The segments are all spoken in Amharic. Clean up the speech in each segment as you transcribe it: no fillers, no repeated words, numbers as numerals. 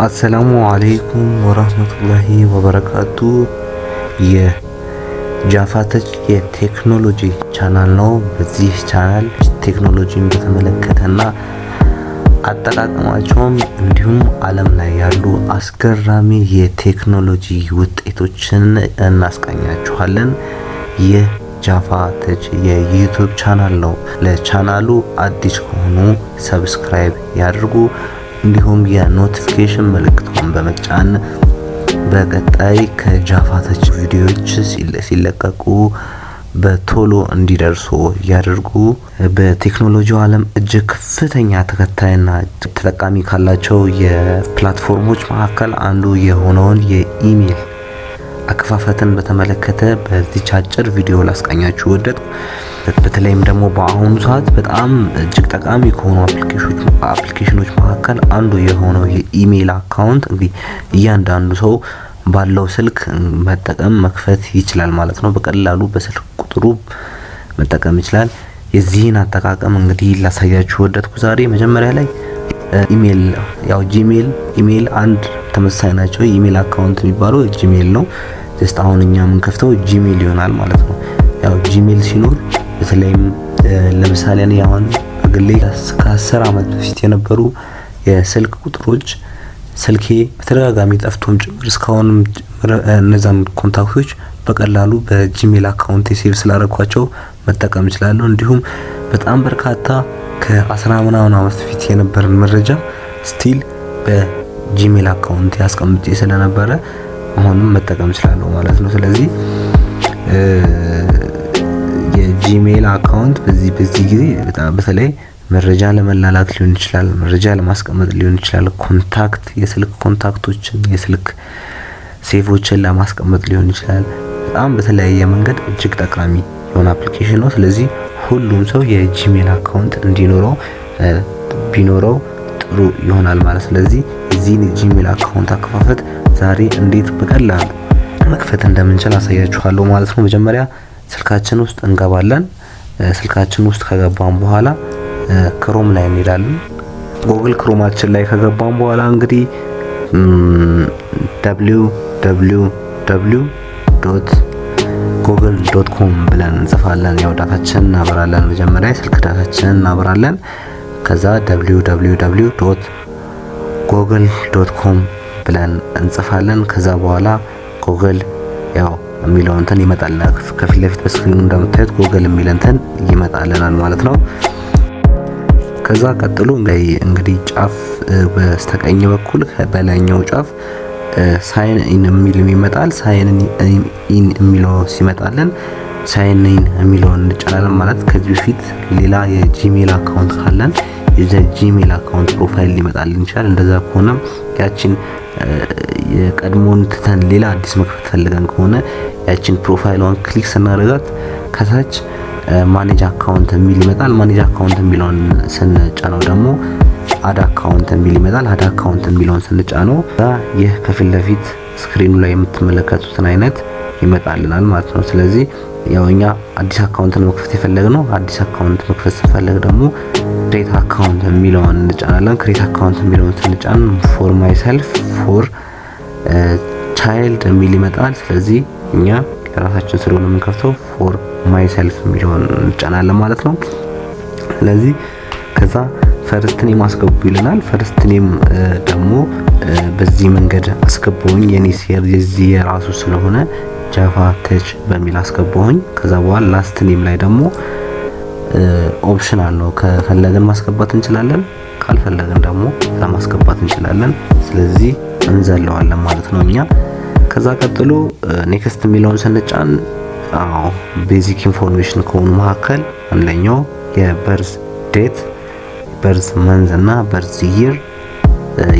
አሰላሙ አለይኩም ወራህመቱላሂ ወበረካቱ። የጃፋተች የቴክኖሎጂ ቻናል ነው። በዚህ ቻናል ቴክኖሎጂን በተመለከተና አጠቃቀማቸውም እንዲሁም ዓለም ላይ ያሉ አስገራሚ የቴክኖሎጂ ውጤቶችን እናስቃኛችኋለን። ይህ ጃፋ ተች የ YouTube ቻናል ነው። ለቻናሉ አዲስ ከሆኑ subscribe ያድርጉ። እንዲሁም የ notification ምልክቱን በመጫን በቀጣይ ከጃፋ ተች ቪዲዮዎች ሲለቀቁ በቶሎ እንዲደርሱ ያድርጉ። በቴክኖሎጂው ዓለም እጅግ ከፍተኛ ተከታይና ተጠቃሚ ካላቸው የ platform ኦች መካከል አንዱ የሆነውን የኢሜል አከፋፈትን በተመለከተ በዚች አጭር ቪዲዮ ላስቃኛችሁ ወደድኩ። በተለይም ደግሞ በአሁኑ ሰዓት በጣም እጅግ ጠቃሚ ከሆኑ application ኖች መካከል አንዱ የሆነው የኢሜል account እንግዲህ እያንዳንዱ ሰው ባለው ስልክ መጠቀም መክፈት ይችላል ማለት ነው። በቀላሉ በስልክ ቁጥሩ መጠቀም ይችላል። የዚህን አጠቃቀም እንግዲህ ላሳያችሁ ወደድኩ ዛሬ። መጀመሪያ ላይ ኢሜል፣ ያው Gmail፣ ኢሜል አንድ ተመሳሳይ ናቸው። ኢሜል account የሚባለው Gmail ነው። Just አሁን እኛ የምንከፍተው Gmail ይሆናል ማለት ነው። ያው Gmail ሲኖር በተለይም ለምሳሌ እኔ አሁን በግሌ ከ10 አመት በፊት የነበሩ የስልክ ቁጥሮች ስልኬ በተደጋጋሚ ጠፍቶም ጭምር እስካሁንም እነዛን contact ኦች በቀላሉ በ Gmail account save ስላደረኳቸው መጠቀም እችላለሁ። እንዲሁም በጣም በርካታ ከአስራ ምናምን አመት በፊት የነበረን መረጃ still በ Gmail account ያስቀምጬ ስለነበረ አሁንም መጠቀም እችላለሁ ማለት ነው። ስለዚህ የ Gmail account በዚህ ጊዜ በጣም በተለይ መረጃ ለመላላክ ሊሆን ይችላል፣ መረጃ ለማስቀመጥ ሊሆን ይችላል፣ contact የስልክ contact ኦችን፣ የስልክ save ኦችን ለማስቀመጥ ሊሆን ይችላል። በጣም በተለያየ መንገድ እጅግ ጠቃሚ የሆነ application ነው። ስለዚህ ሁሉም ሰው የ Gmail account እንዲኖረው ቢኖረው ጥሩ ይሆናል ማለት። ስለዚህ የዚህን Gmail account አከፋፈት ዛሬ እንዴት በቀላሉ መክፈት እንደምንችል አሳያችኋለሁ ማለት ነው። መጀመሪያ ስልካችን ውስጥ እንገባለን። ስልካችን ውስጥ ከገባን በኋላ Chrome ላይ እንሄዳለን። Google Chrome ኣችን ላይ ከገባን በኋላ እንግዲህ www.google.com ብለን እንጽፋለን። ያው data ችንን እናበራለን። መጀመሪያ የስልክ data ችንን እናበራለን። ከዛ www.google.com ብለን እንጽፋለን። ከዛ በኋላ ጉግል ያው የሚለው እንትን ይመጣልናል። ከፊት ለፊት በ screen ኑ እንደምታዩት ጉግል የሚል እንትን ይመጣልናል ማለት ነው። ከዛ ቀጥሎ እንግዲህ ጫፍ በስተቀኝ በኩል በላይኛው ጫፍ sign in የሚል ይመጣል። Sign in የሚለው ሲመጣልን sign in የሚለውን እንጫናለን ማለት ከዚህ በፊት ሌላ የ Gmail account ካለን የዛ Gmail account profile ሊመጣልን ይችላል። እንደዛ ከሆነ ያችን የቀድሞን ትተን ሌላ አዲስ መክፈት ፈልገን ከሆነ ያችን profile ሏን click ስናደርጋት ከታች manage account የሚል ይመጣል። Manage account የሚለውን ስንጫነው ደግሞ add account የሚል ይመጣል። Add account የሚለውን ስንጫነው ይህ ከፊት ለፊት screen ኑ ላይ የምትመለከቱትን አይነት ይመጣልናል ማለት ነው። ስለዚህ ያው እኛ አዲስ account መክፈት የፈለግነው፣ አዲስ account መክፈት ስንፈልግ ደግሞ create account የሚለውን እንጫናለን። Create account የሚለውን ስንጫን for myself፣ for child የሚል ይመጣል። ስለዚህ እኛ ለራሳችን ስለሆነ የምንከፍተው for myself የሚለውን እንጫናለን ማለት ነው። ስለዚህ ከዛ first name አስገቡ ይለናል። First name ደግሞ በዚህ መንገድ አስገባውኝ፣ የኔ የዚህ የራሱ ስለሆነ ጃቫ ተች በሚል አስገባውኝ። ከዛ በኋላ last name ላይ ደግሞ optional ነው። ከፈለግን ማስገባት እንችላለን፣ ካልፈለግን ደግሞ ለማስገባት እንችላለን። ስለዚህ እንዘለዋለን ማለት ነው እኛ። ከዛ ቀጥሎ next የሚለውን ስንጫን አዎ basic information ከሆኑ መካከል አንደኛው የ birth date፣ birth month እና birth year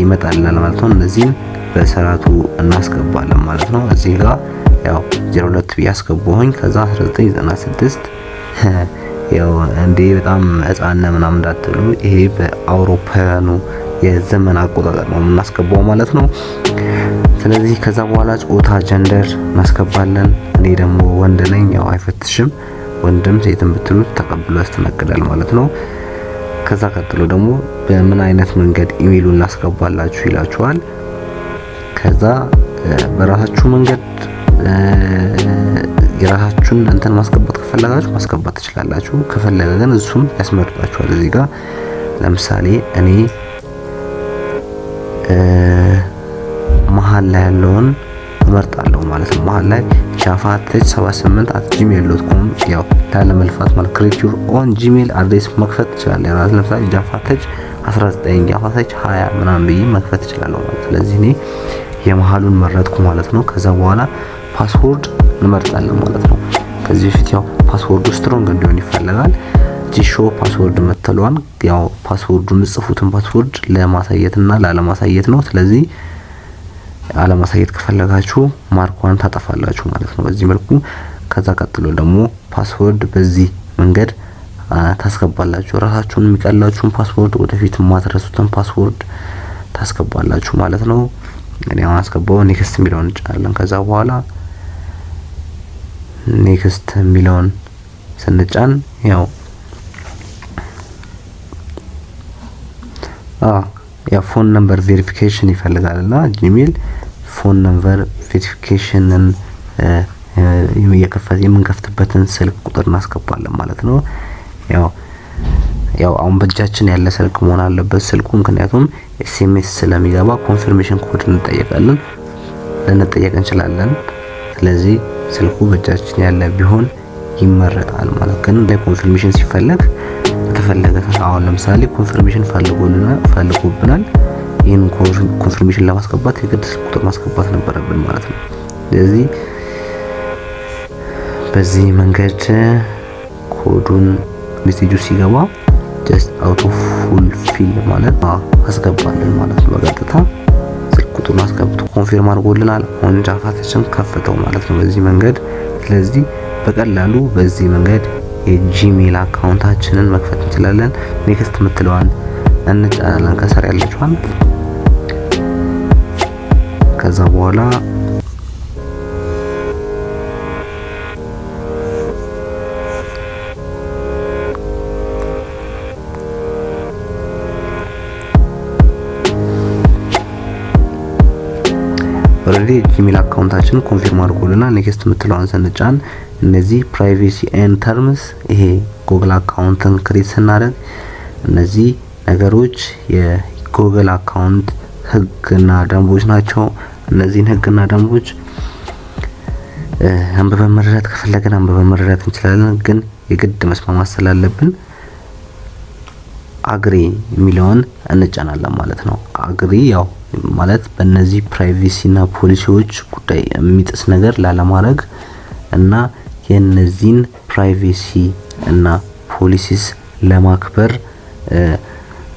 ይመጣልናል ማለት ነው። እነዚህን በስርዓቱ እናስገባለን ማለት ነው። እዚህ ጋር ያው 02 ብዬ አስገባሁኝ። ከዛ 1996፣ ያው እንዴ በጣም ህፃን ነህ ምናምን እንዳትሉ፣ ይሄ በአውሮፓውያኑ የዘመን አቆጣጠር ነው የምናስገባው ማለት ነው። ስለዚህ ከዛ በኋላ ጾታ gender እናስገባለን። እኔ ደግሞ ወንድ ነኝ፣ ያው አይፈትሽም። ወንድም ሴትም ብትሉት ተቀብሎ ያስተናግዳል ማለት ነው። ከዛ ቀጥሎ ደግሞ በምን አይነት መንገድ ኢሜሉን ላስገባላችሁ ይላችኋል። ከዛ በራሳችሁ መንገድ የራሳችሁን እንትን ማስገባት ከፈለጋችሁ ማስገባት ትችላላችሁ። ከፈለገ ግን እሱም ያስመርጣችኋል። እዚህ ጋር ለምሳሌ እኔ መሀል ላይ ያለውን እመርጣለሁ ማለት ነው። መሀል ላይ jafatech78@gmail.com። ያው ላለመልፋት ማለት create your own Gmail address መክፈት ትችላለህ። ራስ ለምሳሌ jafatech 19፣ jafatech 20 ምናምን ብዬ መክፈት እችላለሁ ማለት። ስለዚህ እኔ የመሀሉን መረጥኩ ማለት ነው። ከዛ በኋላ password እንመርጣለን ማለት ነው። ከዚህ በፊት ያው password ኡ strong እንዲሆን ይፈለጋል። Show password መተሏን ያው password ኡ የምጽፉትን password ለማሳየትና ላለማሳየት ነው። ስለዚህ አለማሳየት ከፈለጋችሁ mark ኳን ታጠፋላችሁ ማለት ነው በዚህ መልኩ። ከዛ ቀጥሎ ደግሞ password በዚህ መንገድ ታስገባላችሁ። ራሳችሁን የሚቀላችሁን password፣ ወደፊት የማትረሱትን password ታስገባላችሁ ማለት ነው። እኔ አሁን አስገባው፣ next የሚለውን እንጫናለን። ከዛ በኋላ next የሚለውን ስንጫን ያው phone number verification ይፈልጋል እና Gmail phone number verification ን የምንከፍትበትን ስልክ ቁጥር እናስገባለን ማለት ነው። ያው አሁን በእጃችን ያለ ስልክ መሆን አለበት ስልኩ፣ ምክንያቱም SMS ስለሚገባ confirmation code እንጠየቃለን ልንጠየቅ እንችላለን። ስለዚህ ስልኩ በእጃችን ያለ ቢሆን ይመረጣል ማለት። ግን confirmation ሲፈለግ ከተፈለገ አሁን ለምሳሌ confirmation ፈልጎብናል። ይህን confirmation ለማስገባት የግድ ስልክ ቁጥር ማስገባት ነበረብን ማለት ነው። ስለዚህ በዚህ መንገድ ኮዱን message ኡ ሲገባ just auto full fill ማለት አስገባለን ማለት ነው። በቀጥታ ስልክ ቁጥሩን አስገብቶ confirm አድርጎልናል። አሁን ጃፋታችን ከፍተው ማለት ነው በዚህ መንገድ። ስለዚህ በቀላሉ በዚህ መንገድ የ Gmail account ኣችንን መክፈት እንችላለን። Next የምትለዋን እንጫናለን ከስር ያለችዋን። ከዛ በኋላ already Gmail account ኣችን confirm አድርጎልናል። Next የምትለዋን ስንጫን እነዚህ privacy and terms፣ ይሄ Google account ን create ስናደርግ እነዚህ ነገሮች የ Google account ህግና ደንቦች ናቸው። እነዚህን ህግና ደንቦች አንብበን መረዳት ከፈለግን አንብበን መረዳት እንችላለን። ግን የግድ መስማማት ስላለብን agree የሚለውን እንጫናለን ማለት ነው። Agree ያው ማለት በእነዚህ privacy እና ፖሊሲዎች ጉዳይ የሚጥስ ነገር ላለማድረግ እና የነዚህን privacy እና policies ለማክበር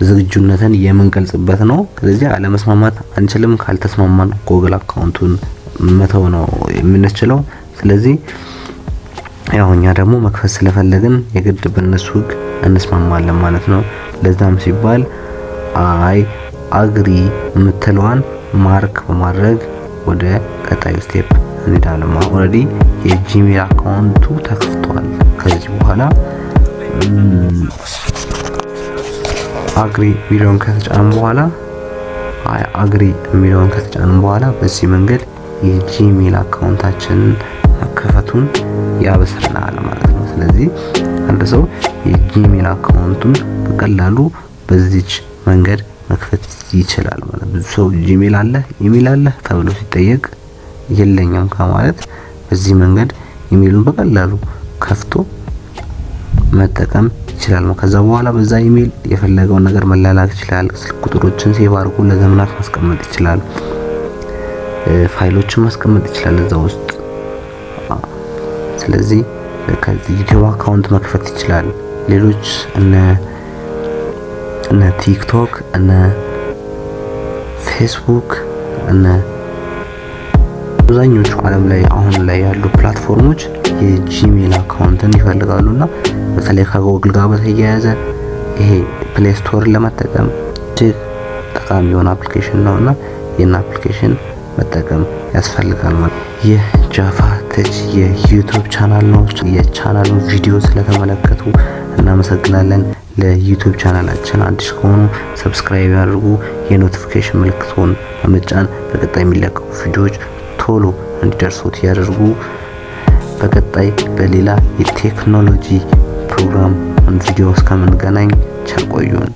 ዝግጁነትን የምንገልጽበት ነው። ስለዚህ አለመስማማት አንችልም። ካልተስማማን Google account ኡን መተው ነው የምንችለው። ስለዚህ ያው እኛ ደግሞ መክፈት ስለፈለግን የግድ በእነሱ ህግ እንስማማለን ማለት ነው። ለዛም ሲባል I agree የምትለዋን mark በማድረግ ወደ ቀጣዩ step እንሄዳለን። Already የ Gmail account ኡ ተከፍቷል። ከዚህ በኋላ agree የሚለውን ከተጫንን በኋላ I agree የሚለውን ከተጫንን በኋላ በዚህ መንገድ የ Gmail account ኣችንን መከፈቱን ያበስረናል ማለት ነው። ስለዚህ አንድ ሰው የ Gmail account ኡን በቀላሉ በዚች መንገድ መክፈት ይችላል ማለት። ብዙ ሰው Gmail አለ፣ ኢሜል አለ ተብሎ ሲጠየቅ የለኝም ከማለት በዚህ መንገድ ኢሜሉን በቀላሉ ከፍቶ መጠቀም ይችላል። ከዛ በኋላ በዛ ኢሜል የፈለገውን ነገር መላላክ ይችላል። ስልክ ቁጥሮችን save አድርጎ ለዘመናት ማስቀመጥ ይችላል። ፋይሎችን ማስቀመጥ ይችላል እዛ ውስጥ። ስለዚህ ከዚህ YouTube account መክፈት ይችላል። ሌሎች እነ TikTok፣ እነ ፌስቡክ፣ እነ አብዛኞቹ ዓለም ላይ አሁን ላይ ያሉ platform ኦች የ Gmail account ን ይፈልጋሉና በተለይ ከጎግል ጋር በተያያዘ ይሄ Play Store ን ለመጠቀም እጅግ ጠቃሚ የሆነ application ነውና ይህን application መጠቀም ያስፈልጋል ማለት። ይህ ጃፋ ተች የ YouTube channel ነው። የቻናሉን ቪዲዮ ስለተመለከቱ እናመሰግናለን። ለ YouTube ቻናላችን አዲስ ከሆኑ subscribe ያድርጉ። የ notification ምልክቱን በመጫን በቀጣይ የሚለቀቁ ቪዲዮዎች ቶሎ እንዲደርሱት ያደርጉ። በቀጣይ በሌላ የቴክኖሎጂ ፕሮግራም ቪዲዮ እስከምንገናኝ ቸር ቆዩን።